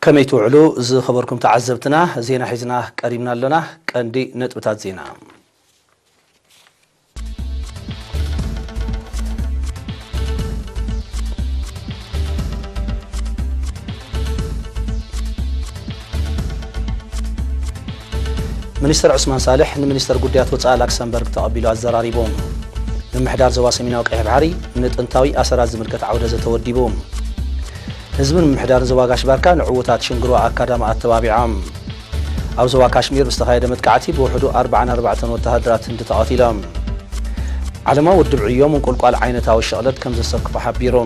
ከመይ ትውዕሉ ዝኸበርኩም ተዓዘብትና፣ ዜና ሒዝና ቀሪብና ኣሎና። ቀንዲ ነጥብታት ዜና። ሚኒስተር ዑስማን ሳልሕ ንሚኒስተር ጉዳያት ወጻኢ ላክሰምበርግ ተቐቢሉ ኣዘራሪቡ። ምምሕዳር ዞባ ሰሜናዊ ቀይሕ ባሕሪ ንጥንታዊ ኣሰራት ዝምልከት ዓውደ ዘተ ወዲቡ። ህዝብን ምምሕዳርን ዞባ ጋሽ ባርካ ንዕዉታት ሽንግሮ ኣካዳሚ ኣተባቢዖም። ኣብ ዞባ ካሽሚር ብዝተኻየደ መጥቃዕቲ ብውሕዱ ኣርባዓን ኣርባዕተን ወተሃደራት ህንዲ ተቐቲሎም። ዓለማዊ ውድብ ዕዮ ምንቁልቋል ዓይነታዊ ሸቕለት ከም ዘሰክፎ ሓቢሩ።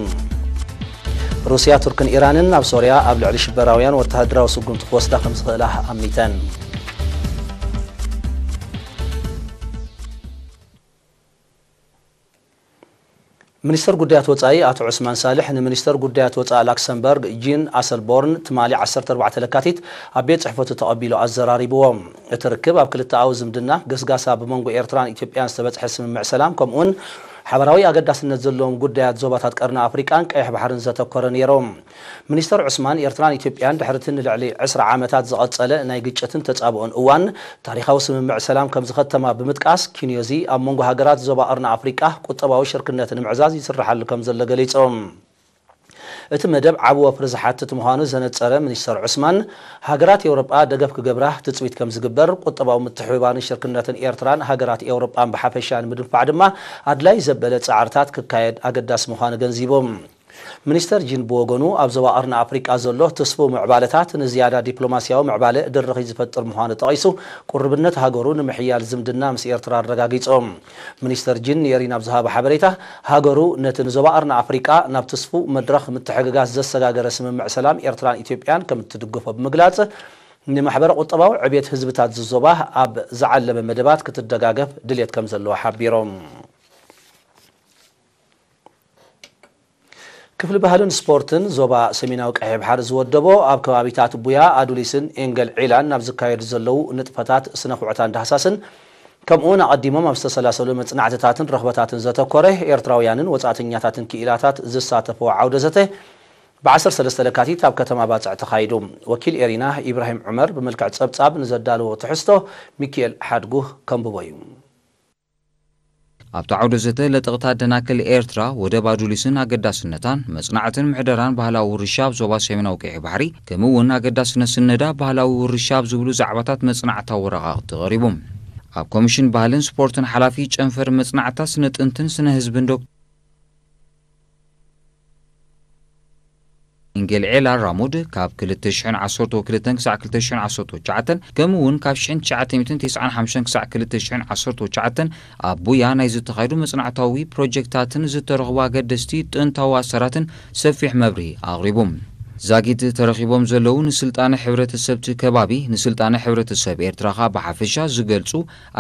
ሩስያ፣ ቱርክን ኢራንን ኣብ ሶርያ ኣብ ልዕሊ ሽበራውያን ወተሃደራዊ ስጉምቲ ክወስዳ ከም ዝኽእላ ኣሚተን። ሚኒስተር ጉዳያት ወጻኢ ኣቶ ዑስማን ሳልሕ ንሚኒስተር ጉዳያት ወጻኢ ላክሰምበርግ ጂን ኣሰልቦርን ትማሊ ዓሰርተ ኣርባዕተ ለካቲት ኣብ ቤት ጽሕፈቱ ተቐቢሉ ኣዘራሪብዎ። እቲ ርክብ ኣብ ክልተኣዊ ዝምድና፣ ገስጋሳ ብመንጎ ኤርትራን ኢትዮጵያን ዝተበጽሐ ስምምዕ ሰላም፣ ከምኡውን ሓበራዊ ኣገዳስነት ዘለዎም ጉዳያት ዞባታት ቀርኒ ኣፍሪቃን ቀይሕ ባሕርን ዘተኮረ ነይሩ። ሚኒስተር ዑስማን፣ ኤርትራን ኢትዮጵያን ድሕሪ እቲ ንልዕሊ ዕስራ ዓመታት ዝቐጸለ ናይ ግጭትን ተጻብኦን እዋን፣ ታሪኻዊ ስምምዕ ሰላም ከም ዝኸተማ ብምጥቃስ፣ ኪንዮዚ ኣብ መንጎ ሃገራት ዞባ ቀርኒ ኣፍሪቃ ቁጠባዊ ሽርክነት ንምዕዛዝ ይስርሓሉ ከም ዘሎ ገሊጹ። እቲ መደብ ዓቢ ወፍሪ ዝሓትት ምዃኑ ዘነጸረ ሚኒስተር ዑስማን፣ ሃገራት ኤውሮጳ ደገፍ ክገብራ ትጽቢት ከም ዝግበር፣ ቁጠባዊ ምትሕብባርን ሽርክነትን ኤርትራን ሃገራት ኤውሮጳን ብሓፈሻ ንምድንፋዕ ድማ ኣድላዪ ዘበለ ጻዕርታት ክካየድ ኣገዳሲ ምዃኑ ገንዚቡ። ሚኒስተር ጂን ብወገኑ፣ ኣብ ዞባ ቀርኒ ኣፍሪቃ ዘሎ ትስፉው ምዕባለታት ንዝያዳ ዲፕሎማስያዊ ምዕባለ ድርኺት ዝፈጥር ምዃኑ ጠቒሱ፣ ቁርብነት ሃገሩ ንምሕያል ዝምድና ምስ ኤርትራ ኣረጋጊጹ። ሚኒስተር ጂን ንኤሪና ኣብ ዝሃቦ ሓበሬታ፣ ሃገሩ ነቲ ንዞባ ቀርኒ ኣፍሪቃ ናብ ትስፉው መድረኽ ምትሕግጋዝ ዘሰጋገረ ስምምዕ ሰላም ኤርትራን ኢትዮጵያን ከም እትድግፎ ብምግላጽ፣ ንማሕበረ ቁጠባዊ ዕብየት ህዝብታት ዝዞባ ኣብ ዝዓለመ መደባት ክትደጋገፍ ድልየት ከም ዘለዎ ሓቢሮም። ክፍሊ ባህልን ስፖርትን ዞባ ሰሜናዊ ቀይሕ ባሕሪ ዝወደቦ፣ ኣብ ከባቢታት ቡያ፣ ኣዱሊስን ኤንገል ዒላን ናብ ዝካየዱ ዘለዉ ንጥፈታት ስነ ኩዕታን ዳህሳስን፣ ከምኡውን ኣቐዲሞም ኣብ ዝተሰላሰሉ መጽናዕትታትን ረኽበታትን ዘተኮረ፣ ኤርትራውያንን ወጻእተኛታትን ክኢላታት ዝሳተፍዎ ዓውደ ዘተ፣ ብ ዓሰርተ ሰለስተ ለካቲት ኣብ ከተማ ባጽዕ ተኻይዱ። ወኪል ኤሪና ኢብራሂም ዑመር ብመልክዕ ጸብጻብ ንዘዳለዎ ትሕዝቶ፣ ሚኪኤል ሓድጉ ከንብቦ እዩ። ኣብቲ ዓውደ ዘተ፣ ለጠቕታት ደናክል ኤርትራ፣ ወደብ ኣዱሊስን ኣገዳስነታን፣ መጽናዕትን ምሕደራን ባህላዊ ውርሻ ኣብ ዞባ ሰሜናዊ ቀይሕ ባሕሪ፣ ከምኡ እውን ኣገዳስነት ስነዳ ባህላዊ ውርሻ ኣብ ዝብሉ ዛዕባታት መጽናዕታዊ ወረቓቕቲ ቀሪቡ። ኣብ ኮሚሽን ባህልን ስፖርትን ሓላፊ ጨንፈር መጽናዕታት ስነ ጥንትን ስነ ህዝብን ዶክተር ኢንጌል ዔላ ራሙድ፣ ካብ ክልተ ሽሕን ዓሰርተ ክልተን ክሳዕ ክልተ ሽሕን ዓሰርተ ትሽዓተን፣ ከምኡ እውን ካብ ሽሕን ትሽዓተ ሚእትን ተስዓን ሓሙሽተን ክሳዕ ክልተ ሽሕን ዓሰርተ ትሽዓተን ኣብ ቡያ ናይ ዝተኻየዱ መጽናዕታዊ ፕሮጀክታትን ዝተረኽቡ ኣገደስቲ ጥንታዊ ኣሰራትን ሰፊሕ መብርሂ ኣቕሪቡ። ዛጊት ተረኺቦም ዘለዉ ንስልጣነ ሕብረተሰብቲ ከባቢ፣ ንስልጣነ ሕብረተሰብ ኤርትራኻ ብሓፈሻ ዝገልጹ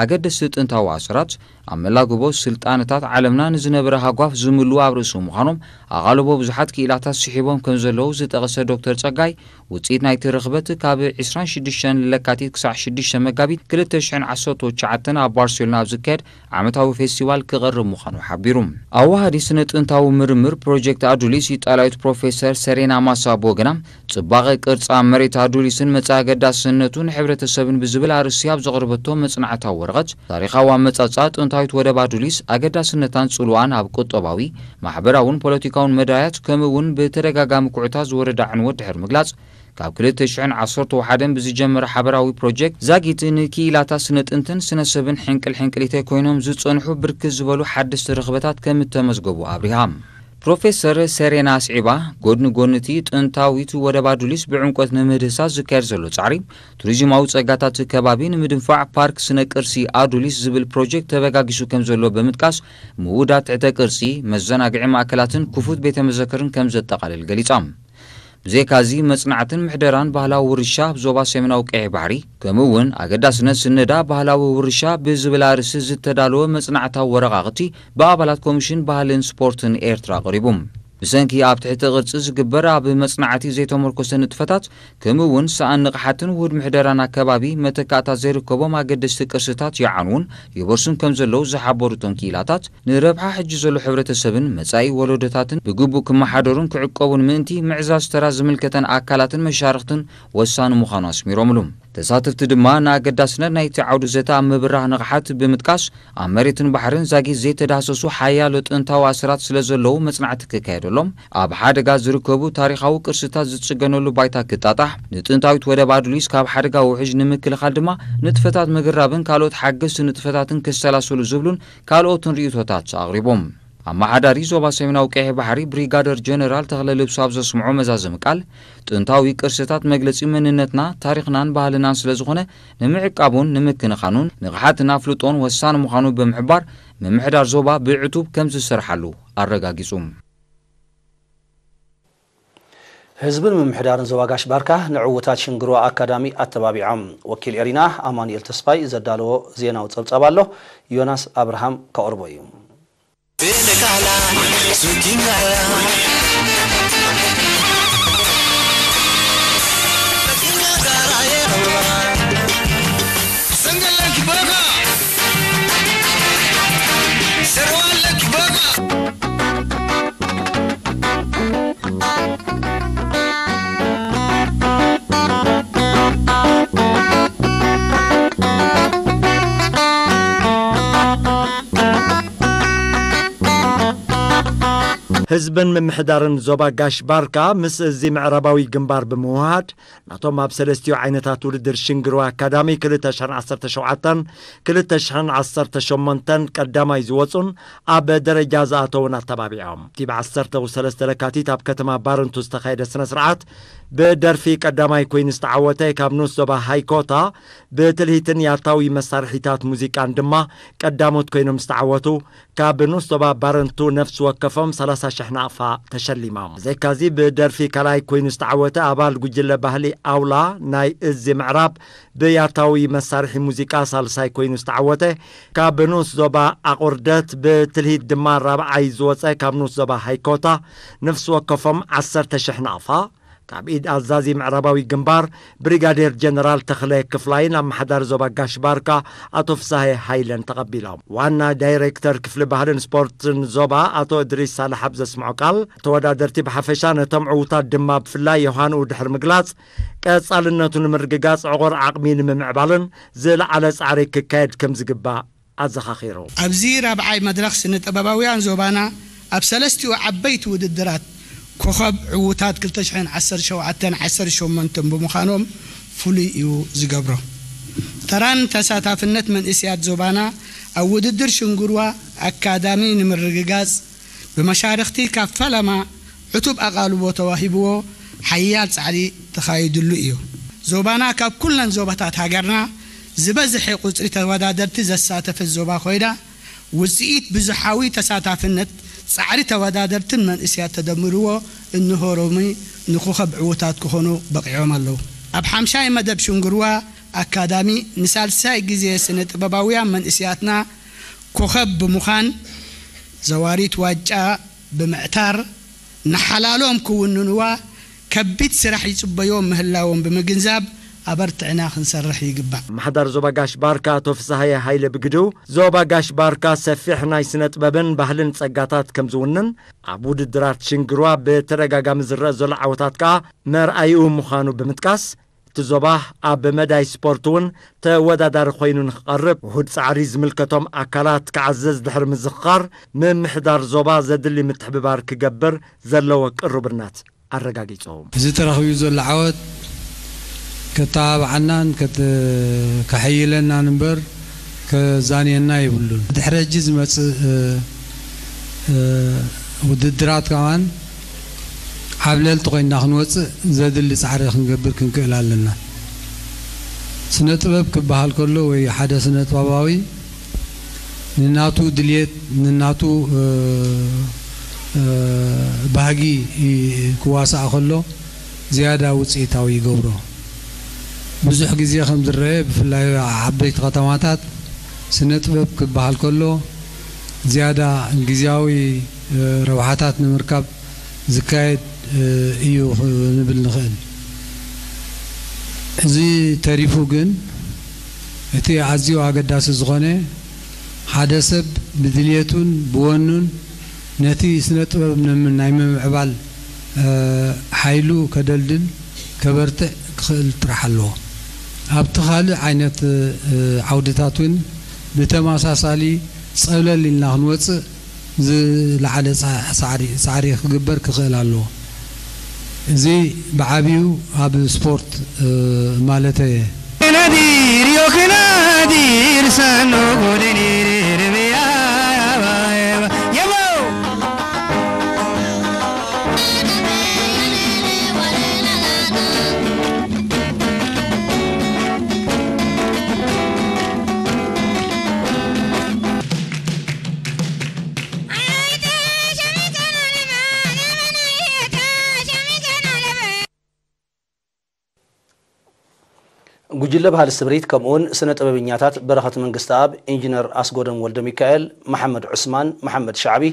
ኣገደስቲ ጥንታዊ ኣሰራት፣ ኣብ መላግቦ ስልጣነታት ዓለምና ንዝነበረ ሃጓፍ ዝምልኡ ኣብ ርእሱ ምዃኖም፣ ኣቓልቦ ብዙሓት ክኢላታት ስሒቦም ከም ዘለዉ ዝጠቐሰ ዶክተር ጸጋይ፣ ውጽኢት ናይቲ ርኽበት ካብ ዕስራን ሽዱሽተን ለካቲት ክሳዕ ሽዱሽተ መጋቢት ክልተ ሽሕን ዓሰርተ ትሽዓተን ኣብ ባርሴሎና ኣብ ዝካየድ ዓመታዊ ፌስቲቫል ክቐርብ ምዃኑ ሓቢሩ። ኣዋሃዲ ስነ ጥንታዊ ምርምር ፕሮጀክት ኣዱሊስ ኢጣልያዊት ፕሮፌሰር ሰሬና ማሳ ብወገና፣ ጽባቐ ቅርጻ መሬት ኣዱሊስን መጻኢ ኣገዳስነቱ ንሕብረተሰብን ብዝብል ኣርእስቲ ኣብ ዘቕረበቶ መጽናዕታዊ ወረቐት፣ ታሪኻዊ ኣመጻጽኣ ጥንታዊት ወደብ ኣዱሊስ፣ ኣገዳስነታን ጽልዋኣን ኣብ ቁጠባዊ፣ ማሕበራውን ፖለቲካውን መዳያት፣ ከምኡ እውን ብተደጋጋሚ ኩዕታት ዝወረዳ ዕንወት ድሕሪ ምግላጽ፣ ካብ ክልተ ሽሕን ዓሰርተ ሓደን ብዝጀመረ ሓበራዊ ፕሮጀክት ዛጊት ንክኢላታት ስነ ጥንትን ስነ ሰብን ሕንቅል ሕንቅሊተይ ኮይኖም ዝጸንሑ ብርክት ዝበሉ ሓደስቲ ርኽበታት ከም እተመዝገቡ ኣብሪሃ። ፕሮፌሰር ሰሬና ኣስዒባ፣ ጎድኒ ጎኒ እቲ ጥንታዊት ወደብ ኣዱሊስ ብዕምቆት ንምህዳስ ዝካየድ ዘሎ ጻዕሪ፣ ቱሪዝማዊ ጸጋታት ከባቢ ንምድንፋዕ ፓርክ ስነ ቅርሲ ኣዱሊስ ዝብል ፕሮጀክት ተበጋጊሱ ከም ዘሎ ብምጥቃስ፣ ምውዳት ትሕተ ቅርጺ፣ መዘናግዒ ማእከላትን ክፉት ቤተ መዘክርን ከም ዘጠቓልል ገሊጻ። ብዘይካዚ፣ መጽናዕትን ምሕደራን ባህላዊ ውርሻ ኣብ ዞባ ሰሜናዊ ቀይሕ ባሕሪ፣ ከምኡ እውን ኣገዳስነት ስነዳ ባህላዊ ውርሻ ብዝብል ኣርእስቲ ዝተዳለወ መጽናዕታዊ ወረቓቕቲ ብኣባላት ኮሚሽን ባህልን ስፖርትን ኤርትራ ቀሪቡ። ብሰንኪ ኣብ ትሕቲ ቅርጺ ዝግበር ኣብ መጽናዕቲ ዘይተመርኮሰ ንጥፈታት፣ ከምኡ እውን ሰኣን ንቕሓትን ውሁድ ምሕደራን ኣከባቢ መተካእታ ዘይርከቦም ኣገደስቲ ቅርስታት ይዓንዉን ይበርሱን ከም ዘለዉ ዝሓበሩ እቶም ክኢላታት፣ ንረብሓ ሕጂ ዘሎ ሕብረተሰብን መጻኢ ወለዶታትን ብግቡእ ክመሓደሩን ክዕቀቡን ምእንቲ ምዕዛዝ ተራ ዝምልከተን ኣካላትን መሻርኽትን ወሳኒ ምዃኑ ኣስሚሮምሉ። ተሳተፍቲ ድማ ንኣገዳስነት ናይቲ ዓውዲ ዘተ ኣብ ምብራህ ንቕሓት ብምጥቃስ፣ ኣብ መሬትን ባሕርን ዛጊት ዘይተዳህሰሱ ሓያሎ ጥንታዊ ኣሰራት ስለ ዘለዉ መጽናዕቲ ክካየደሎም፣ ኣብ ሓደጋ ዝርከቡ ታሪኻዊ ቅርስታት ዝጽገነሉ ባይታ ክጣጣሕ፣ ንጥንታዊት ወደብ ኣዱሊስ ካብ ሓደጋ ውሕጅ ንምክልኻል ድማ ንጥፈታት ምግራብን ካልኦት ሓገዝቲ ንጥፈታትን ክሰላሰሉ ዝብሉን ካልኦትን ርእይቶታት ኣቕሪቦም። ኣመሓዳሪ ዞባ ሰሜናዊ ቀይሕ ባሕሪ ብሪጋደር ጀነራል ተኽለ ልብሱ ኣብ ዘስምዖ መዛዘሚ ቃል፣ ጥንታዊ ቅርስታት መግለጺ መንነትና፣ ታሪኽናን ባህልናን ስለ ዝኾነ፣ ንምዕቃቡን ንምክንኻኑን ንቕሓትን ኣፍልጦን ወሳኒ ምዃኑ ብምሕባር፣ ምምሕዳር ዞባ ብዕቱብ ከም ዝሰርሓሉ ኣረጋጊጹ። ህዝብን ምምሕዳርን ዞባ ጋሽ ባርካ ንዕውታት ሽንግሮ ኣካዳሚ ኣተባቢዖም። ወኪል ኤሪና ኣማኑኤል ተስፋይ ዘዳለዎ ዜናዊ ጸብጻብ ኣሎ። ዮናስ ኣብርሃም ከቕርቦ እዩ። ህዝብን ምምሕዳርን ዞባ ጋሽ ባርካ ምስ እዚ ምዕራባዊ ግንባር ብምውሃድ፣ ናቶም ኣብ ሰለስቲኡ ዓይነታት ውድድር ሽንግርዋ ኣካዳሚ ክልተ ሽሕን ዓሰርተ ሸውዓተን ክልተ ሽሕን ዓሰርተ ሸሞንተን ቀዳማይ ዝወጹን ኣብ ደረጃ ዝኣተዉን ኣተባቢዖም። እቲ ብዓሰርተ ወሰለስተ ለካቲት ኣብ ከተማ ባረንቱ ዝተኻየደ ስነ ስርዓት፣ ብደርፊ ቀዳማይ ኮይኑ ዝተዓወተ ካብ ንኡስ ዞባ ሃይኮታ፣ ብትልሂትን ያታዊ መሳርሒታት ሙዚቃን ድማ ቀዳሞት ኮይኖም ዝተዓወቱ፣ ካብ ንኡስ ዞባ ባረንቱ ነፍሲ ወከፎም ሰላሳ ሽሕ ናቕፋ ተሸሊሞም። ብዘይካዚ ብደርፊ ካልኣይ ኮይኑ ዝተዓወተ ኣባል ጉጅለ ባህሊ ኣውላ ናይ እዚ ምዕራብ ብያታዊ መሳርሒ ሙዚቃ ሳልሳይ ኮይኑ ዝተዓወተ፣ ካብ ንኡስ ዞባ ኣቑርደት ብትልሂት ድማ ራብዓይ ዝወጸ ካብ ንኡስ ዞባ ሃይኮታ ነፍሲ ወከፎም ዓሰርተ ሽሕ ናቕፋ፣ ካብ ኢድ ኣዛዚ ምዕራባዊ ግንባር ብሪጋዴር ጀነራል ተኽለ ክፍላይን ኣመሓዳሪ ዞባ ጋሽ ባርካ ኣቶ ፍሳሄ ሃይለን ተቐቢሎም። ዋና ዳይሬክተር ክፍሊ ባህልን ስፖርትን ዞባ ኣቶ እድሪስ ሳልሕ ኣብ ዘስምዖ ቃል፣ ተወዳደርቲ ብሓፈሻ ነቶም ዕዉታት ድማ ብፍላይ የውሃንኡ ድሕሪ ምግላጽ፣ ቀጻልነቱ ንምርግጋጽ ዕቑር ዓቕሚ ንምምዕባልን ዝለዓለ ጻዕሪ ክካየድ ከም ዝግባእ ኣዘኻኺሩ። ኣብዚ ራብዓይ መድረኽ ስነ ጥበባውያን ዞባና ኣብ ሰለስቲኡ ዓበይቲ ውድድራት ኮኸብ ዕዉታት ክልተ ሽሕን ዓሰርተ ሸውዓተን ዓሰርተ ሸሞንተን ብምዃኖም ፍሉይ እዩ ዝገብሮ። ተራን ተሳታፍነት መንእሰያት ዞባና ኣብ ውድድር ሽንጉርዋ ኣካዳሚ ንምርግጋጽ ብመሻርኽቲ ካብ ፈለማ ዕቱብ ኣቓልቦ ተዋሂብዎ ሓያል ጻዕሪ ተኻይድሉ እዩ። ዞባና ካብ ኩለን ዞባታት ሃገርና ዝበዝሐ ቁጽሪ ተወዳደርቲ ዘሳተፈት ዞባ ኮይና፣ ውጽኢት ብዙሓዊ ተሳታፍነት ጻዕሪ ተወዳደርትን መንእሰያት ተደምርዎ እንሆ ሎሚ ንኮኸብ ዕዉታት ክኾኑ በቒዖም ኣለዉ። ኣብ ሓምሻይ መደብ ሽንግርዋ ኣካዳሚ ንሳልሳይ ግዜ ስነ ጥበባውያን መንእሰያትና ኮኸብ ብምዃን ዘዋሪት ዋጫ ብምዕታር ንሓላሎም ክውንንዋ ከቢድ ስራሕ ይጽበዮም ምህላዎም ብምግንዛብ ኣበርቲዕና ክንሰርሕ ይግባእ። ምምሕዳር ዞባ ጋሽ ባርካ ኣቶ ፍስሃየ ሃይለ ብግድኡ፣ ዞባ ጋሽ ባርካ ሰፊሕ ናይ ስነ ጥበብን ባህልን ጸጋታት ከም ዝውንን፣ ኣብ ውድድራት ሽንግርዋ ብተደጋጋሚ ዝረአ ዘሎ ዓወታት ከኣ መርኣይኡ ምዃኑ ብምጥቃስ፣ እቲ ዞባ ኣብ መዳይ ስፖርት እውን ተወዳዳሪ ኮይኑ ንክቐርብ ውሁድ ጻዕሪ ዝምልከቶም ኣካላት ክዓዘዝ ድሕሪ ምዝኽኻር፣ ምምሕዳር ዞባ ዘድሊ ምትሕብባር ክገብር ዘለዎ ቅሩብነት ኣረጋጊጹ። እዚ ተረኺቡ ዘሎ ዓወት ከተባብዓናን ከት-፣ ከሐይለናን እምበር ከዛንየና የብሉን። ድሕሪ ሕጂ ዝመጽእ፣ እ፣ እ፣ ውድድራት ከማን ዓብለልቲ ኮይንና ክንወጽእ ዘድሊ ጻዕሪ ክንገብር ክንክእል ኣለና። ስነ ጥበብ ክበሃል ከሎ ወይ ሓደ ስነ ጥበባዊ ንናቱ ድልየት፣ ንናቱ፣ እ፣ እ፣ ባህጊ ይ-፣ ክዋሳእ ከሎ ዝያዳ ውጽኢታዊ ይገብሮ። ብዙሕ ግዜ ከም ዝረአ፣ ብፍላይ ኣብ ዓበይቲ ከተማታት ስነ ጥበብ ክበሃል ከሎ ዝያዳ ግዝያዊ፣ እ፣ ረብሓታት ንምርካብ ዝካየድ እዩ ክንብል ንኽእል። እዚ ተሪፉ ግን እቲ ኣዝዩ ኣገዳሲ ዝኾነ፣ ሓደ ሰብ ብድልየቱን ብወኑን ነቲ ስነ ጥበብ ናይ ምምዕባል ሓይሉ ከደልድል፣ ከበርትዕ ክኽእል ጥራሕ ኣለዎ። ኣብቲ ካልእ ዓይነት ዓውድታት እውን ብተመሳሳሊ ጸብለል ኢልና ክንወጽእ ዝለዓለ ጻዕሪ ክግበር ክኽእል ኣለዎ። እዚ ብዓብዩ ኣብ ስፖርት ማለተየ። ጉጅለ ባህሊ ስብሪት ከምኡውን ስነ ጥበበኛታት በረኸት መንግስተኣብ፣ ኢንጂነር ኣስጎደም ወልደሚካኤል፣ መሓመድ ዑስማን፣ መሓመድ ሻዕቢ፣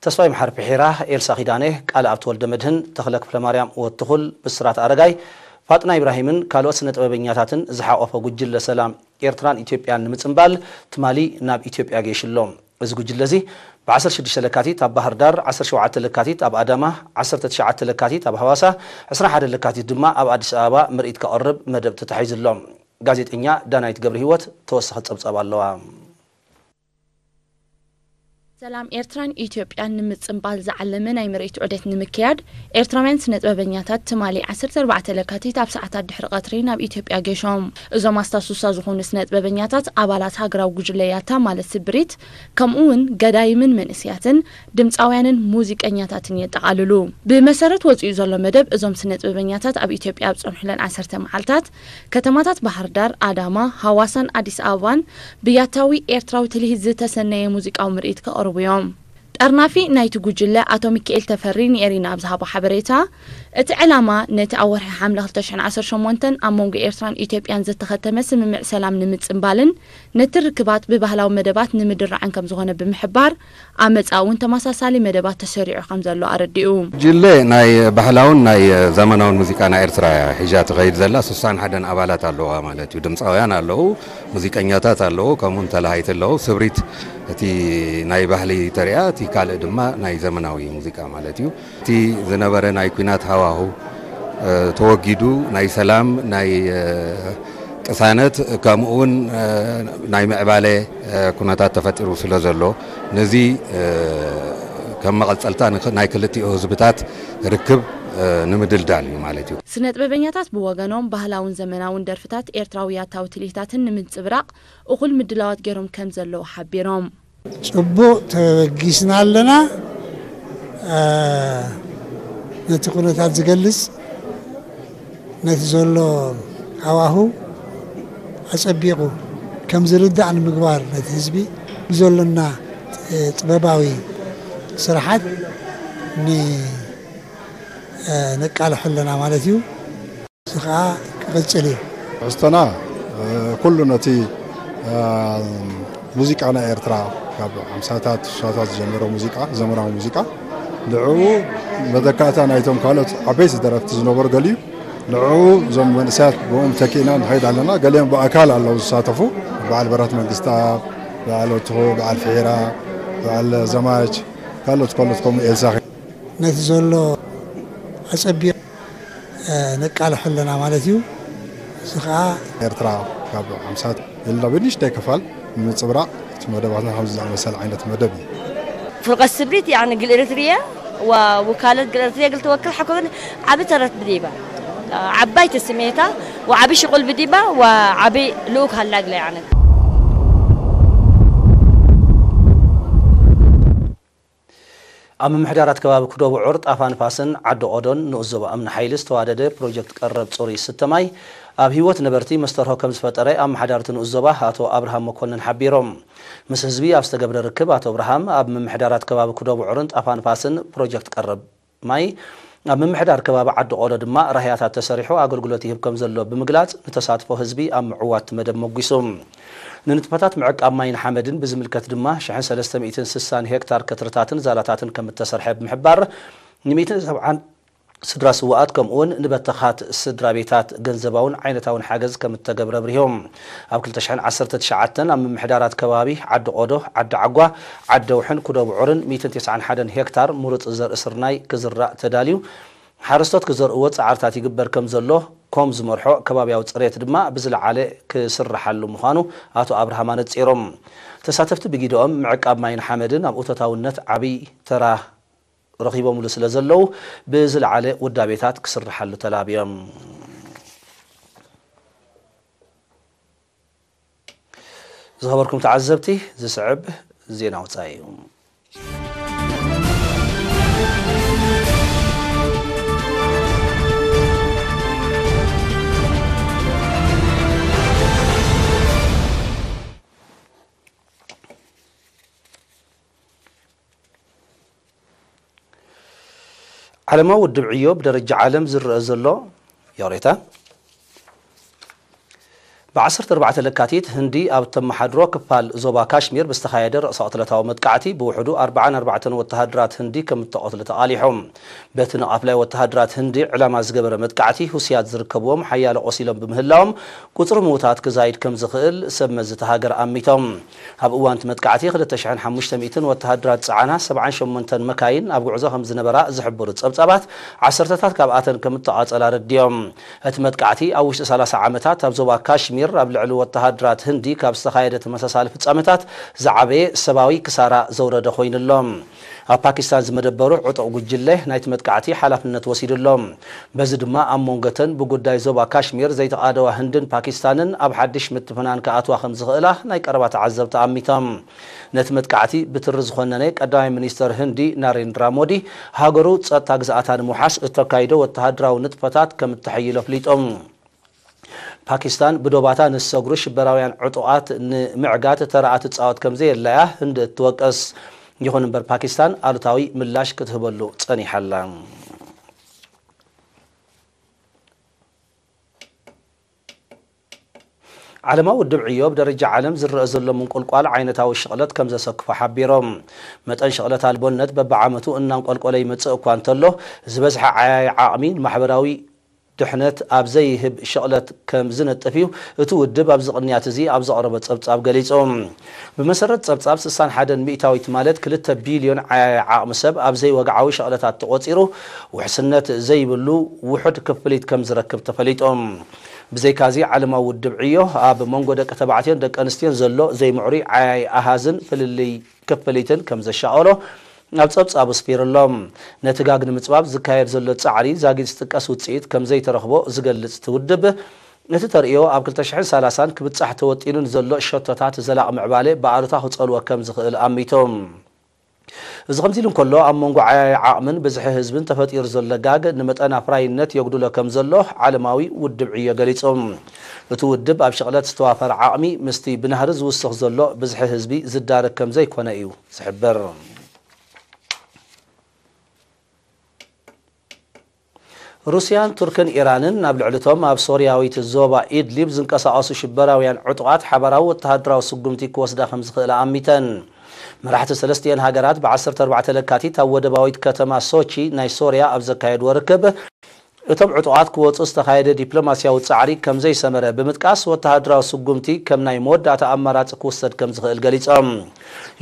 ተስፋይ መሓሪ ፊሒራ፣ ኤልሳ ኪዳነ፣ ቃልኣብ ተወልደመድህን፣ ተኽለ ክፍለማርያም ወትኹል፣ ብስራት ኣረጋይ፣ ፋጥና ኢብራሂምን ካልኦት ስነ ጥበበኛታትን ዝሓቖፈ ጉጅለ ሰላም ኤርትራን ኢትዮጵያን ንምጽንባል ትማሊ ናብ ኢትዮጵያ ገይሹ ኣሎ። እዚ ጉጅለ እዚ ብ ዓሰርተ ሽዱሽተ ለካቲት ኣብ ባህር ዳር፣ ዓሰርተ ሸውዓተ ለካቲት ኣብ ኣዳማ፣ ዓሰርተ ትሽዓተ ለካቲት ኣብ ሃዋሳ፣ ዕስራን ሓደን ለካቲት ድማ ኣብ ኣዲስ ኣበባ ምርኢት ከቕርብ መደብ ተታሒዙ ኣሎ። ጋዜጠኛ ዳናይት ገብረሂወት ተወሳኺ ጸብጻብ ኣለዋ። ሰላም ኤርትራን ኢትዮጵያን ንምጽንባል ዝዓለመ ናይ ምርኢት ዑደት ንምክያድ ኤርትራውያን ስነ ጥበበኛታት ትማሊ ዓሰርተ ኣርባዕተ ለካቲት ኣብ ሰዓታት ድሕሪ ቀትሪ ናብ ኢትዮጵያ ገይሾም። እዞም ኣስታት ሱሳ ዝኾኑ ስነ ጥበበኛታት ኣባላት ሃገራዊ ጉጅለ ያታ ማለት ስብሪት፣ ከምኡ እውን ገዳይምን መንእስያትን ድምጻውያንን ሙዚቀኛታትን የጠቓልሉ። ብመሰረት ወጺኡ ዘሎ መደብ፣ እዞም ስነ ጥበበኛታት ኣብ ኢትዮጵያ ኣብ ጸንሑለን ዓሰርተ መዓልታት ከተማታት ባህር ዳር፣ ኣዳማ፣ ሃዋሳን ኣዲስ ኣበባን ብያታዊ ኤርትራዊ ትልሂት ዝተሰነየ ሙዚቃዊ ምርኢት ከቕርቡ እዮም። ጠርናፊ ናይቲ ጉጅለ ኣቶ ሚካኤል ተፈሪ ንኤሪና ኣብ ዝሃቦ ሓበሬታ፣ እቲ ዕላማ ነቲ ኣብ ወርሒ ሓምለ ክልተ ሽሕን ዓሰርተ ሸሞንተን ኣብ መንጎ ኤርትራን ኢትዮጵያን ዝተኸተመ ስምምዕ ሰላም ንምጽንባልን ነቲ ርክባት ብባህላዊ መደባት ንምድራዕን ከም ዝኾነ ብምሕባር፣ ኣብ መጻኢ እውን ተመሳሳሊ መደባት ተሰሪዑ ከም ዘሎ ኣረዲኡ። ጉጅለ ናይ ባህላውን ናይ ዘመናውን ሙዚቃ ናይ ኤርትራ እያ ሒዛ ትኸይድ ዘላ። ስሳን ሓደን ኣባላት ኣለዋ ማለት እዩ። ድምፃውያን ኣለዉ፣ ሙዚቀኛታት ኣለዉ፣ ከምኡውን ተላሃይቲ ኣለዉ። ስብሪት እቲ ናይ ባህሊ ተሪኣ፣ እቲ ካልእ ድማ ናይ ዘመናዊ ሙዚቃ ማለት እዩ። እቲ ዝነበረ ናይ ኲናት ሃዋሁ፣ እ፣ ተወጊዱ ናይ ሰላም፣ ናይ፣ እ፣ ቅሳነት፣ ከምኡውን፣ እ፣ ናይ ምዕባለ፣ እ፣ ኩነታት ተፈጢሩ ስለ ዘሎ፣ ነዚ፣ እ፣ ከም መቐጸልታ ንኽ-፣ ናይ ክልቲኡ ህዝብታት ርክብ፣ እ፣ ንምድልዳል እዩ ማለት እዩ። ስነ ጥበበኛታት ብወገኖም፣ ባህላውን ዘመናውን ደርፍታት ኤርትራዊ ያታዊ ትልሂታትን ንምንጽብራቕ እኹል ምድላዋት ገይሮም ከም ዘለዉ ሓቢሮም። ጽቡቕ ተበጊስና ኣለና። እ፣ ነቲ ኩነታት ዝገልጽ፣ ነቲ ዘሎ ሃዋሁ ኣጸቢቑ ከም ዝርዳእ ንምግባር፣ ነቲ ህዝቢ ብዘሎና፣ እ፣ ጥበባዊ ስራሓት ን-፣ እ፣ ነቃልሖ ኣለና ማለት እዩ። እዚ ኸኣ ክቕጽል እዩ። ትሕዝቶና፣ እ፣ ኩሉ ነቲ፣ እ፣ ሙዚቃ ናይ ኤርትራ ካብ ሓምሳታት ሽሳታት ዝጀመረ ሙዚቃ፣ ዘመናዊ ሙዚቃ፣ ንዕኡ መተካእታ ናይቶም ካልኦት ዓበይቲ ደረፍቲ ዝነበሩ ገሊኡ፣ ንዕኡ እዞም መንእሰያት ብኦም ተኪእና ንኸይድ ኣለና። ገሊኦም ብኣካል ኣለዉ ዝሳተፉ፣ በዓል በረኸት መንግስተኣብ፣ በዓል ወትኹ፣ በዓል ፍሒራ፣ በዓል ዘማች፣ ካልኦት ካልኦት ከምኡ ኤልሳ። ነቲ ዘሎ ኣጸቢቕ እ፣ ነቃልሖ ኣለና ማለት እዩ። እዚ ኸኣ ኤርትራ ካብ ሓምሳታት ኢልና ብንእሽተይ ክፋል ንምንጽብራቕ እቲ መደባትና ከምዚ ዝኣመሰለ ዓይነት መደብ እዩ። فرقة السبريت يعني قل إريتريا ووكالة قل إريتريا قل توكل حكومة عبي ترت بديبة عباية السميتة وعبي شغل بديبة وعبي لوك هاللاقلة يعني. ኣብ ምምሕዳራት ከባቢ ኩዶ ብዑር፣ ጣፋ ንፋስን ዓዲ ቖዶን ንኡስ ዞባ እምኒ ሓይሊ ዝተዋደደ ፕሮጀክት ቀረብ ጽሩይ ዝስተ ማይ ኣብ ህይወት ነበርቲ መስተርሆ ከም ዝፈጠረ ኣመሓዳርቲ ንኡስ ዞባ ኣቶ ኣብርሃም መኮንን ሓቢሮም። ምስ ህዝቢ ኣብ ዝተገብረ ርክብ ኣቶ ኣብርሃም ኣብ ምምሕዳራት ከባቢ ኩዶ ብዑርን ጣፋ ንፋስን ፕሮጀክት ቀረብ ማይ ኣብ ምምሕዳር ከባቢ ዓዲ ቖዶ ድማ ራህያታት ተሰሪሑ ኣገልግሎት ይህብ ከም ዘሎ ብምግላጽ፣ ንተሳትፎ ህዝቢ ኣብ ምዕዋት መደብ መጒሱ። ንንጥፈታት ምዕቃብ ማይን ሓመድን ብዝምልከት ድማ ሽሕን ሰለስተ ሚእትን ስሳን ሄክታር ከትርታትን ዛላታትን ከም እተሰርሐ ብምሕባር፣ ን ሚእትን ሰብዓን ስድራ ስውኣት ከምኡውን ንበተኻት ስድራ ቤታት ገንዘባውን ዓይነታውን ሓገዝ ከም እተገብረ ኣብሪሆም። ኣብ ክልተ ሽሕን ዓሰርተ ትሽዓተን ኣብ ምምሕዳራት ከባቢ ዓዲ ቆዶ፣ ዓዲ ዓጓ፣ ዓዲ ውሕን ኩዶ ብዑርን ሚእትን ተስዓን ሓደን ሄክታር ምሩፅ ዘርኢ ስርናይ ክዝራእ ተዳልዩ ሓረስቶት ክዘርእዎ ፃዕርታት ይግበር ከም ዘሎ ኮም ዝመርሖ ከባብያዊ ፅሬት ድማ ብዝለዓለ ክስርሓሉ ምዃኑ ኣቶ ኣብርሃም ኣነፂሮም። ተሳተፍቲ ብጊደኦም ምዕቃብ ማይን ሓመድን ኣብ እቶታውነት ዓብይ ተራ ረኺቦምሉ ስለ ዘለዉ ብዝለዓለ ውዳቤታት ክስርሓሉ ተላብዮም። ዝኸበርኩም ተዓዘብቲ፣ ዝስዕብ ዜና ወጻኢ እዩ። ዓለማዊ ውድብ ዕዮ ብደረጃ ዓለም ዝረአ ዘሎ ይቕሬታ። ብ ዓሰርተ ኣርባዕተ ለካቲት ህንዲ ኣብ ተመሓድሮ ክፋል ዞባ ካሽሚር ብዝተኻየደ ርእሰ ቅትለታዊ መጥቃዕቲ ብውሕዱ ኣርባዓን ኣርባዕተን ወተሃደራት ህንዲ ከም እተቐትሉ ተቓሊሑ። በቲ ንቓፍላይ ወተሃደራት ህንዲ ዕላማ ዝገበረ መጥቃዕቲ፣ ሁሲያት ዝርከብዎም ሓያሎ ቆሲሎም ብምህላዎም፣ ቁጽሪ ምዉታት ክዛይድ ከም ዝኽእል ሰብ መዚ እታ ሃገር ኣሚቶም። ኣብ እዋን እቲ መጥቃዕቲ፣ ክልተ ሽሕን ሓሙሽተ ሚእትን ወተሃደራት ጸዓና፣ ሰብዓን ሸሞንተን መካይን ኣብ ጉዕዞ ከም ዝነበራ ዝሕብሩ ጸብጻባት፣ ዓሰርተታት ካብኣተን ከም እተቓጸላ ኣረዲኦም። እቲ መጥቃዕቲ ኣብ ውሽጢ ሰላሳ ዓመታት ኣብ ዞባ ካሽሚር ኣብ ልዕሊ ወተሃደራት ህንዲ ካብ ዝተኻየደ ተመሳሳሊ ፍጻመታት ዝዓበየ ሰብኣዊ ክሳራ ዘውረደ ኮይኑ ኣሎ። ኣብ ፓኪስታን ዝመደበሩ ዕጡቕ ጉጅለ ናይቲ መጥቃዕቲ ሓላፍነት ወሲዱ ኣሎ። በዚ ድማ ኣብ መንጎተን ብጉዳይ ዞባ ካሽሚር ዘይተቓደዋ ህንድን ፓኪስታንን ኣብ ሓድሽ ምትፍናን ክኣትዋ ከም ዝኽእላ ናይ ቀረባ ተዓዘብቲ ኣሚቶም። ነቲ መጥቃዕቲ ብትሪ ዝኾነነ ቀዳማይ ሚኒስተር ህንዲ ናሬንድራ ሞዲ፣ ሃገሩ ጸጥታ ግዝኣታ ንምውሓስ እተካይዶ ወተሃደራዊ ንጥፈታት ከም እተሐይሎ ኣፍሊጡ። ፓኪስታን ብዶባታ ንዝሰግሩ ሽበራውያን ዕጡቓት ንምዕጋት ተራኣ ትጻወት ከም ዘየላያ ህንዲ እትወቅስ። ይኹን እምበር፣ ፓኪስታን ኣሉታዊ ምላሽ ክትህበሉ ጸኒሓ ኣላ። ዓለማዊ ውድብ ዕዮ ብደረጃ ዓለም ዝረአ ዘሎ ምንቁልቋል ዓይነታዊ ሽቕለት ከም ዘሰክፎ ሓቢሮም። መጠን ሽቕለት ኣልቦነት በብዓመቱ እናንቆልቆለ ይመጽእ እኳ እንተሎ፣ ዝበዝሐ ዓያዪ ዓቕሚ ንማሕበራዊ ድሕነት ኣብ ዘይህብ ሽቕለት ከም ዝነጥፍ እዩ እቲ ውድብ ኣብዚ ቅንያት እዚ ኣብ ዘቕረቦ ጸብጻብ ገሊጹ። ብመሰረት ጸብጻብ፣ ስሳን ሓደን ሚእታዊት ማለት ክልተ ቢልዮን ዓያዪ ዓቕሚ ሰብ ኣብ ዘይወግዓዊ ሽቕለታት ተቖጺሩ፣ ውሕስነት ዘይብሉ ውሑድ ክፍሊት ከም ዝረክብ ተፈሊጡ። ብዘይካዚ፣ ዓለማዊ ውድብ ዕዮ ኣብ መንጎ ደቂ ተባዕትዮን ደቂ ኣንስትዮን ዘሎ ዘይምዕሩይ ዓያዪ ኣሃዝን ፍልልይ ክፍሊትን ከም ዘሻቐሎ ኣብ ጸብጻቡ ኣስፊሩ ኣሎ። ነቲ ጋግ ንምጽባብ ዝካየድ ዘሎ ጻዕሪ ዛጊድ ዝጥቀስ ውጽኢት ከም ዘይተረኽቦ ዝገልጽ እቲ ውድብ፣ እቲ ተርእዮ ኣብ ክልተ ሽሕን ሰላሳን ክብጻሕ ተወጢኑ ንዘሎ ሸቶታት ዘላቒ ምዕባለ ብኣሉታ ክጸልዎ ከም ዝኽእል ኣሚቱ። እዚ ከምዚ ኢሉ እንከሎ፣ ኣብ መንጎ ዓያዪ ዓቕምን ብዝሒ ህዝብን ተፈጢሩ ዘሎ ጋግ ንመጠን ኣፍራይነት የጉድሎ ከም ዘሎ ዓለማዊ ውድብ ዕዮ ገሊጹ። እቲ ውድብ ኣብ ሽቕለት ዝተዋፈረ ዓቕሚ ምስቲ ብናህሪ ዝውስኽ ዘሎ ብዝሒ ህዝቢ ዝዳረግ ከም ዘይኮነ እዩ ዝሕብር። ሩስያን ቱርክን ኢራንን ናብ ልዕሊ እቶም ኣብ ሶርያዊት ዞባ ኢድሊብ ዝንቀሳቐሱ ሽበራውያን ዕጡቓት ሓባራዊ ወተሃደራዊ ስጉምቲ ክወስዳ ከም ዝኽእላ ኣሚተን። መራሕቲ ሰለስቲኤን ሃገራት ብ ዓሰርተ ኣርባዕተ ለካቲት ኣብ ወደባዊት ከተማ ሶቺ ናይ ሶርያ ኣብ ዘካየድዎ ርክብ፣ እቶም ዕጡቓት ክወጹ ዝተኻየደ ዲፕሎማስያዊ ጻዕሪ ከም ዘይሰመረ ብምጥቃስ፣ ወተሃደራዊ ስጉምቲ ከም ናይ መወዳእታ ኣማራጺ ክውሰድ ከም ዝኽእል ገሊጾም።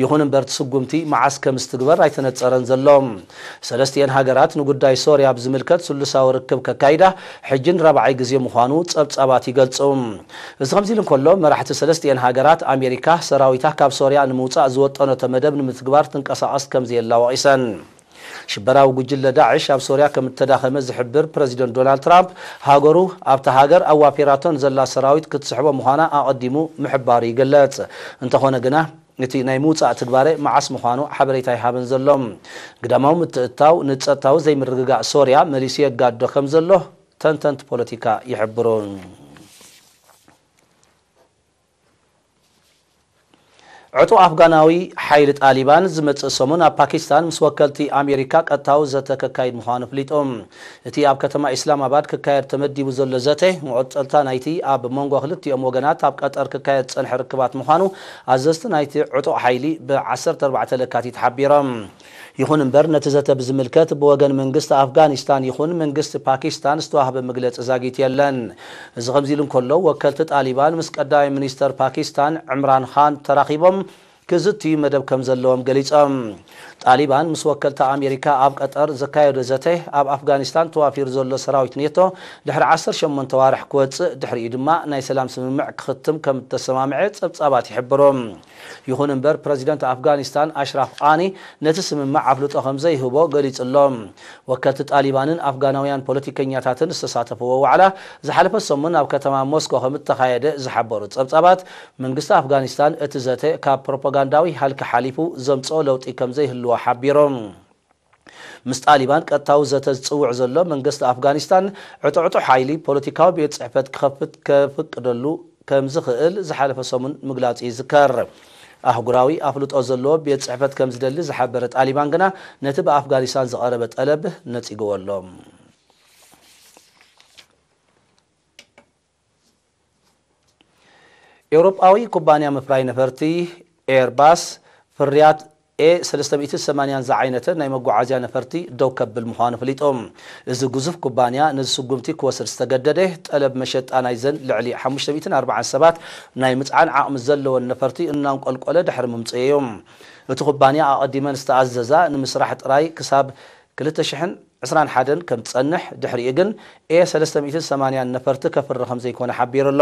ይኹን እምበር፣ እቲ ስጉምቲ መዓስ ከም ዝትግበር ኣይተነጸረን ዘሎ። ሰለስቲኤን ሃገራት ንጉዳይ ሶርያ ብዝምልከት ስሉሳዊ ርክብ ከካይዳ ሕጂ ንራብዓይ ግዜ ምዃኑ ጸብጻባት ይገልጹ። እዚ ከምዚ ኢሉ እንከሎ፣ መራሕቲ ሰለስቲኤን ሃገራት፣ ኣሜሪካ ሰራዊታ ካብ ሶርያ ንምውጻእ ዝወጠነቶ መደብ ንምትግባር ትንቀሳቐስ ከም ዘየላ ወቒሰን። ሽበራዊ ጉጅለ ዳዕሽ ኣብ ሶርያ ከም እተዳኸመ ዝሕብር ፕረዚደንት ዶናልድ ትራምፕ፣ ሃገሩ ኣብታ ሃገር ኣዋፊራቶ ንዘላ ሰራዊት ክትስሕቦ ምዃና ኣቐዲሙ ምሕባሩ ይግለጽ። እንተኾነ ግና፣ እቲ ናይ ምውጻእ ትግባረ መዓስ ምዃኑ ሓበሬታ ኣይሃበን ዘሎ። ግዳማዊ ምትእትታው ንጸጥታዊ ዘይምርግጋእ ሶርያ መሊሱ የጋድዶ ከም ዘሎ ተንተንቲ ፖለቲካ ይሕብሩ። ዕጡቕ ኣፍጋናዊ ሓይሊ ጣሊባን ዝመጽእ ሰሙን ኣብ ፓኪስታን ምስ ወከልቲ ኣሜሪካ ቀጥታዊ ዘተ ከካይድ ምዃኑ ኣፍሊጡ። እቲ ኣብ ከተማ ኢስላማባድ ክካየድ ተመዲቡ ዘሎ ዘተ፣ መቐጸልታ ናይቲ ኣብ መንጎ ክልቲኦም ወገናት ኣብ ቀጠር ክካየድ ዝጸንሐ ርክባት ምዃኑ ኣዘዝቲ ናይቲ ዕጡቕ ሓይሊ ብ ዓሰርተ ኣርባዕተ ለካቲት ሓቢሮም። ይኹን እምበር፣ ነቲ ዘተ ብዝምልከት ብወገን መንግስቲ ኣፍጋኒስታን ይኹን መንግስቲ ፓኪስታን ዝተዋህበ መግለጺ ዛጊት የለን። እዚ ከምዚ ኢሉ እንከሎ፣ ወከልቲ ጣሊባን ምስ ቀዳማይ ሚኒስተር ፓኪስታን ዕምራን ኻን ተራኺቦም ክዝትዩ መደብ ከም ዘለዎም ገሊጾም። ጣሊባን ምስ ወከልቲ ኣሜሪካ ኣብ ቀጠር ዘካየዶ ዘተ፣ ኣብ ኣፍጋኒስታን ተዋፊሩ ዘሎ ሰራዊት ኔቶ ድሕሪ ዓሰርተ ሸሞንተ ዋርሕ ክወጽእ፣ ድሕሪኡ ድማ ናይ ሰላም ስምምዕ ክኽትም ከም እተሰማምዐ ጸብጻባት ይሕብሩ። ይኹን እምበር፣ ፕረዚደንት ኣፍጋኒስታን ኣሽራፍ ቃኒ ነቲ ስምምዕ ኣፍልጦ ከም ዘይህቦ ገሊጹ ኣሎ። ወከልቲ ጣሊባንን ኣፍጋናውያን ፖለቲከኛታትን ዝተሳተፍዎ ዋዕላ ዝሓለፈ ሰሙን ኣብ ከተማ ሞስኮ ከም እተኻየደ ዝሓበሩ ጸብጻባት፣ መንግስቲ ኣፍጋኒስታን እቲ ዘተ ካብ ፕሮፓጋንዳዊ ሃልኪ ሓሊፉ ዘምጽኦ ለውጢ ከም ዘይህልዎ ሓቢሩ። ምስ ጣሊባን ቀጥታዊ ዘተ ዝጽውዕ ዘሎ መንግስቲ ኣፍጋኒስታን፣ ዕጡዕጡ ሓይሊ ፖለቲካዊ ቤት ጽሕፈት ክኸፍት ከፍቅደሉ ከም ዝኽእል ዝሓለፈ ሰሙን ምግላጹ ይዝከር። ኣህጉራዊ ኣፍልጦ ዘለዎ ቤት ጽሕፈት ከም ዝደሊ ዝሓበረ ጣሊባን ግና፣ ነቲ ብኣፍጋኒስታን ዝቐረበ ጠለብ ነጺግዎ ኣሎ። ኤውሮጳዊ ኩባንያ ምፍራይ ነፈርቲ ኤርባስ፣ ፍርያት ኤ ሰለስተ ሚእቲ ሰማንያን ዝዓይነተ ናይ መጓዓዝያ ነፈርቲ ደው ከብል ምዃኑ ኣፍሊጡ። እዚ ግዙፍ ኩባንያ ነዚ ስጉምቲ ክወስድ ዝተገደደ፣ ጠለብ መሸጣ ናይዘን ልዕሊ ሓሙሽተ ሚእትን ኣርባዓን ሰባት ናይ ምጽዓን ዓቕሚ ዘለወን ነፈርቲ እናንቆልቆለ ድሕሪ ምምጽኡ እዩ። እቲ ኩባንያ ኣቐዲመን ዝተኣዘዛ ንምስራሕ ጥራይ ክሳብ ክልተ ሽሕን ዕስራን ሓደን ከም ዝጸንሕ፣ ድሕሪኡ ግን ኤ ሰለስተ ሚእትን ሰማንያን ነፈርቲ ከፍሪ ከም ዘይኮነ ሓቢሩ ኣሎ።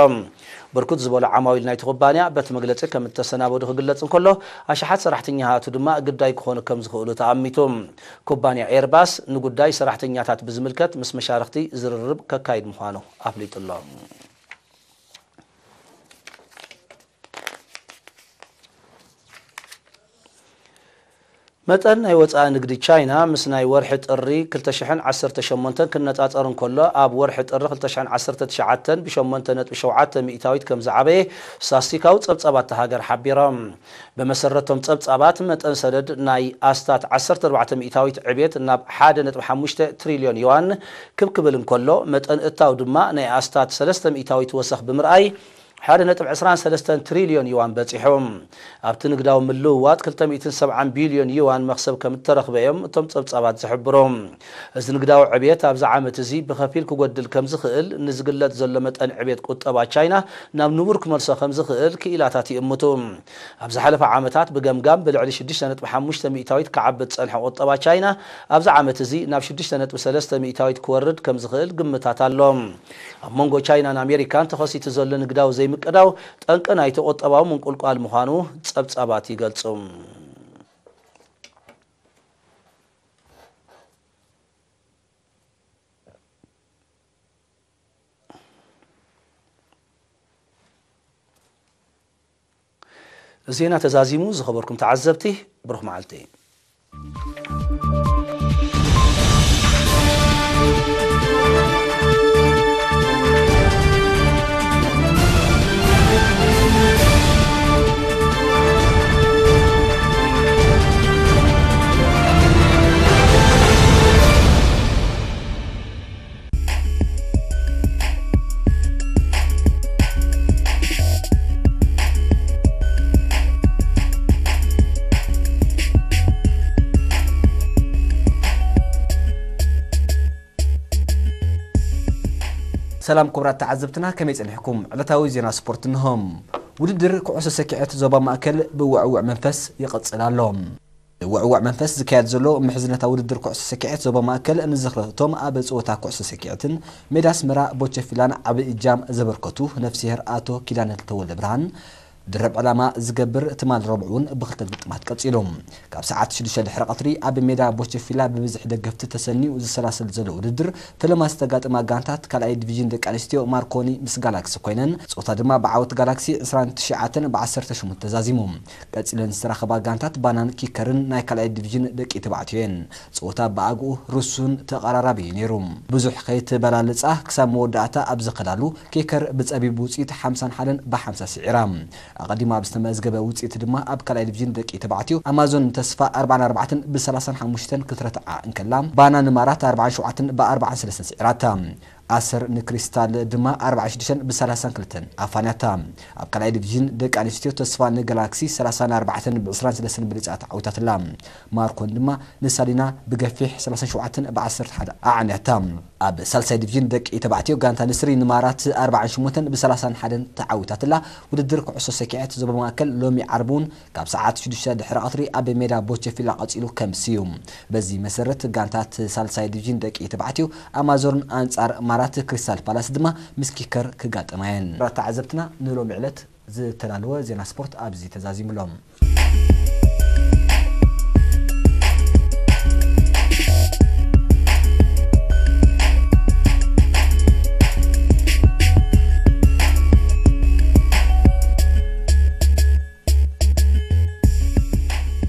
ብርክት ዝበሉ ዓማዊል ናይቲ ኩባንያ በቲ መግለጺ ከም እተሰናበዱ ክግለጽ እንከሎ፣ ኣሽሓት ሰራሕተኛታቱ ድማ ግዳይ ክኾኑ ከም ዝኽእሉ ተኣሚቱ። ኩባንያ ኤርባስ ንጉዳይ ሰራሕተኛታት ብዝምልከት ምስ መሻርኽቲ ዝርርብ ከካይድ ምዃኑ ኣፍሊጡ ኣሎ። መጠን ናይ ወጻኢ ንግዲ ቻይና ምስ ናይ ወርሒ ጥሪ ክልተ ሽሕን ዓሰርተ ሸሞንተን ክነጻጸር እንከሎ፣ ኣብ ወርሒ ጥሪ ክልተ ሽሕን ዓሰርተ ትሽዓተን ብሸሞንተ ነጥቢ ሸውዓተ ሚእታዊት ከም ዝዓበየ ስታስቲካዊ ጸብጻባት እታ ሃገር ሓቢሮም። ብመሰረቶም ጸብጻባት፣ መጠን ሰደድ ናይ ኣስታት ዓሰርተ ኣርባዕተ ሚእታዊት ዕቤት ናብ ሓደ ነጥቢ ሓሙሽተ ትሪልዮን ዩዋን ክብ ክብል እንከሎ፣ መጠን እታው ድማ ናይ ኣስታት ሰለስተ ሚእታዊት ወሰኽ ብምርኣይ፣ ሓደ ነጥቢ ዕስራን ሰለስተን ትሪልዮን ዩዋን በጺሑ። ኣብቲ ንግዳዊ ምልውዋጥ ክልተ ሚእትን ሰብዓን ቢልዮን ዩዋን መኽሰብ ከም እተረኽበ እዮም እቶም ጸብጻባት ዝሕብሩ። እዚ ንግዳዊ ዕብየት ኣብዚ ዓመት እዚ ብኸፊል ክጎድል ከም ዝኽእል ንዝግለጽ ዘሎ መጠን ዕብየት ቁጠባ ቻይና ናብ ንቡር ክመልሶ ከም ዝኽእል ክኢላታት ይእምቱ። ኣብ ዝሓለፈ ዓመታት ብገምጋም ብልዕሊ ሽዱሽተ ነጥቢ ሓሙሽተ ሚእታዊት ክዓቢ ዝጸንሐ ቁጠባ ቻይና፣ ኣብዚ ዓመት እዚ ናብ ሽዱሽተ ነጥቢ ሰለስተ ሚእታዊት ክወርድ ከም ዝኽእል ግምታት ኣሎ። ኣብ መንጎ ቻይናን ኣሜሪካን ተኸሲቱ ዘሎ ንግዳዊ ዘይምቅዳው፣ ጠንቂ ናይቲ ቁጠባዊ ምንቁልቋል ምዃኑ ጸብጻባት ይገልጹ። ዜና ተዛዚሙ። ዝኸበርኩም ተዓዘብቲ፣ ብሩኽ መዓልቲ። ሰላም ክቡራት ተዓዘብትና፣ ከመይ ጸኒሕኩም? ዕለታዊ ዜና ስፖርት እንሆ። ውድድር ኩዕሶ ሰኪዐት ዞባ ማእከል ብውዕውዕ መንፈስ ይቕጽል ኣሎ። ብውዕውዕ መንፈስ ዝካየድ ዘሎ ምሕዝነታዊ ውድድር ኩዕሶ ሰኪዐት ዞባ ማእከል ንዝኽሪ እቶም ኣብ ጸወታ ኩዕሶ ሰኪዐትን ሜዳ ኣስመራ ቦቸፊላን ዓቢ እጃም ዘበርከቱ ነፍስሄር ኣቶ ኪዳነ ተወልደ ብርሃን ድርብ ዕላማ ዝገብር ትማል ረቡዕ እውን ብኽልተ ግጥማት ቀጺሉ። ካብ ሰዓት ሽዱሽተ ድሕሪ ቀትሪ ኣብ ሜዳ ቦቸፊላ ብብዝሒ ደገፍቲ ተሰንዩ ዝሰላሰል ዘሎ ውድድር፣ ፈለማ ዝተጋጥማ ጋንታት ካልኣይ ዲቪዥን ደቂ ኣንስትዮ ማርኮኒ ምስ ጋላክሲ ኮይነን፣ ጸወታ ድማ ብዓወት ጋላክሲ ዕስራን ትሽዓተን ብዓሰርተ ሸሞንተ ተዛዚሙ። ቀጺለን ዝተራኸባ ጋንታት ባናን ኪከርን ናይ ካልኣይ ዲቪዥን ደቂ ተባዕትዮ እየን። ጸወታ ብኣግኡ ርሱን ተቐራራቢ እዩ ነይሩ። ብዙሕ ከይተበላለጻ ክሳብ መወዳእታ ኣብ ዘኸዳሉ፣ ኬከር ብጸቢብ ውጽኢት ሓምሳን ሓደን ብሓምሳ ስዒራ። ኣቐዲሙ ኣብ ዝተመዝገበ ውጽኢት ድማ ኣብ ካልኣይ ዲቪዥን ደቂ ተባዕትዮ ኣማዞን ንተስፋ ኣርባዓን ኣርባዕተን ብሰላሳን ሓሙሽተን ክትረትዓ እንከላ፣ ባና ንማራት ኣርባዓን ሸውዓተን ብኣርባዓን ሰለስተን ስዒራታ። ኣሰር ንክሪስታል ድማ ኣርባዓ ሽዱሽተ ብ ሰላሳን ክልተን ኣፋንያታ። ኣብ ካልኣይ ዲቪዥን ደቂ ኣንስትዮ ተስፋ ንጋላክሲ ሰላሳ ኣርባዕተ ብ ዕስራን ሰለስተን ብልጫ ተዓዊታትላ። ማርኮን ድማ ንሳሊና ብገፊሕ ሰላሳን ሸውዓተን ብ ዓሰርተ ሓደ ኣዓንያታ። ኣብ ሳልሳይ ዲቪዥን ደቂ ተባዕትዮ ጋንታ ንስሪ ንማራት ኣርባዓን ሸሞንተን ብ ሰላሳን ሓደን ተዓዊታትላ። ውድድር ኩዕሶ ሰኪዐት ዞባ ማእከል ሎሚ ዓርቢ እውን ካብ ሰዓት ሽዱሽተ ድሕሪ ቀትሪ ኣብ ሜዳ ቦቸፊላ ቀጺሉ ከምሲ እዩ። በዚ መሰረት ጋንታት ሳልሳይ ዲቪዥን ደቂ ተባዕትዮ ኣማዞርን ኣንጻር ማራት ክሪስታል ፓላስ ድማ ምስ ኪከር ክጋጠማ እየን። ተዓዘብትና ንሎሚ ዕለት ዝተዳለወ ዜና ስፖርት ኣብዚ ተዛዚሙ ኣሎ።